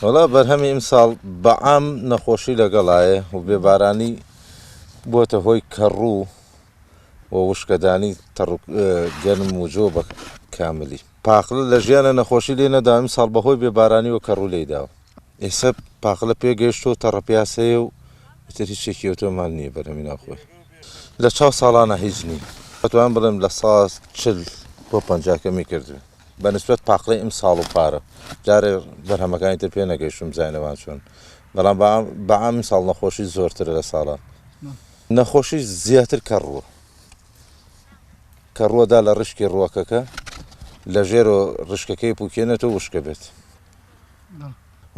وەڵا بەرهەمی ئیمساڵ بە عام نەخۆشی لەگەڵایە و بێبارانی بۆتە هۆی کەڕوو و وشکەدانی تەڕ گەنم و جۆ بە کاملی پاقلە لە ژیانە نەخۆشی لێ نەدا ئیمساڵ بەهۆی بێبارانی و کەڕوو لێیداوە ئێستا پاقلە پێگەیشتووە تەڕەپیاسەیە و ئیتر هیچ شتێکی ئەوتۆمان نییە بەرهەمی ناوخۆی لە چاو ساڵانە هیچ نییە ئەتوانم بڵێم 40% بۆ 50 کەمی کردوێ بە نسبەت پاقلەی ئمساڵ و پارە جارێ بەرهەمەکانی تر پێ نەگەیشتوم بزانین چۆن بەڵام بە عام ئمساڵ نەخۆشی زۆرترە لە ساڵان نەخۆشی زیاتر کەڕووە کەڕووەدا لە ڕشکی ڕووەکەکە لە ژێرۆ ڕشکەکەی پوکێنێتەوە وشکە بێت.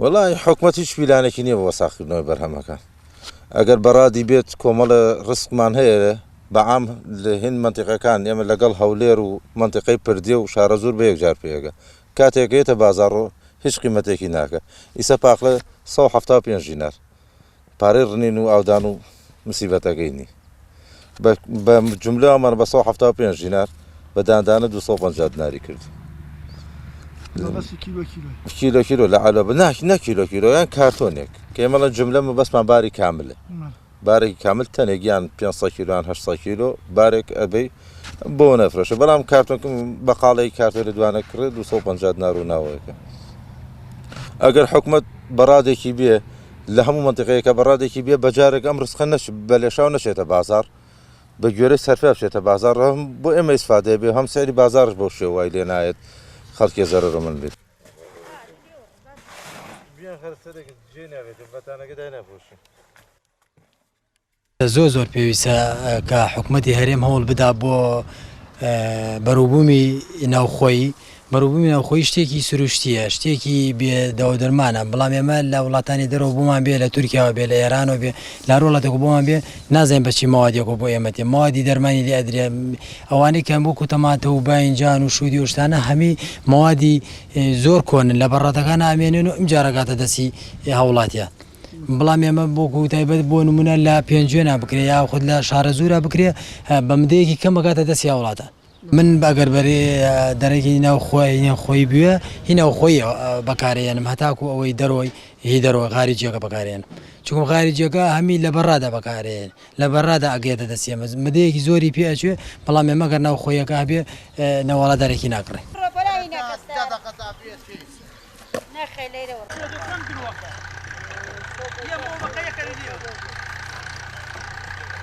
وەڵای حکومەت هیچ پیلانێکی نییە بۆ ساخکردنەوەی بەرهەمەکان ئەگەر بەڕادی بێت کۆمەڵە ڕسقمان هەیە بە عام لە هند منتیقەکان ئێمە لەگەڵ هەولێر و منتیقەی پردێ و شارەزوور بە یەکجار پێگە کاتێک یێتە بازاڕ هیچ قیمەتێکی ناکە ئیسە پاقلە 175 دینار پارەی ڕنین و ئاودان و مسیبەتەکەی نی بە جملە ئەمان بە 175 دینار بە داندانە 250 دیناری کرد کیلۆ کیلۆ لە عەلۆ نە کیلۆ کیلۆ یان کارتۆنێک کە ئێمە لە جملە مەبەستمان باری کاملە بارێکی کامل تەنێک یان 500 کیلۆ یان 800 کیلۆ بارێک ئەبەی بۆ نەفرۆشە بەڵام کارتۆنکم بەقاڵی کارتۆ لە دوانە کڕێ 250 دینار و ناوەکە ئەگەر حکومت بەڕادێکی بێ لە هەموو مەنتیقەیەکە بە ڕادێکی بێ بە جارێک ئەم ڕزقە نەچ بە لێشاو نەچێتە بازاڕ بە گوێرەی سەرفە بچێتە بازاڕ هەم بۆ ئێمە ئیسفادەیە بێ هەم سعری بازاڕش بەو شێوە وای لێ نایەت خەڵکێ زەرەرمەند بێت. زۆر زۆر پێویستە کە حکومەتی هەرێم هەوڵ بدا بۆ بەروبوومی ناوخۆیی بەروبوومی ناوخۆیی شتێکی سروشتیە شتێکی بێ دەوە دەرمانە بەڵام ئێمە لە وڵاتانی دەرەوە بۆمان بێ لە تورکیاوە بێ لە ئێرانەوە بێ لە هەر وڵاتێک بۆمان بێ نازانین بە چی مەوادێک بۆ ئێمە تێ مەوادی دەرمانی لێ ئەدرێ ئەوانەی کە وەکو تەماتە و باینجان و شوودی و شتانە هەمی مەوادی زۆر کۆنن لە بەڕاتەکان ئامێنن و ئمجا ڕەگاتە دەستی هاوڵاتیان. بەڵام ئێمە وەکو تایبەت بۆ نمونە لە پێنجوێنا بکرێ یاخود لە شارەزوورا بکرێ بە مدەیەکی کەم ئەگاتە دەستی هاوڵاتان. من ئەگەر بەرێ دەرەکی ناوخۆی نێوخۆی بوێ هی ناوخۆی بەکارێنم هەتاکو ئەوەی دەرۆی هی دەرەوە خارجیەکە بەکارێنم چونکە خارجیەکە هەمی لە بەڕادا بەکارێن لە بەڕادا ئەگەێتە دەستی ئێمە مدەیەکی زۆری پێ ئەچێ بەڵام ئێمە گەر ناوخۆیەکە هەبێ نەواڵا دەرەکی ناکڕێ.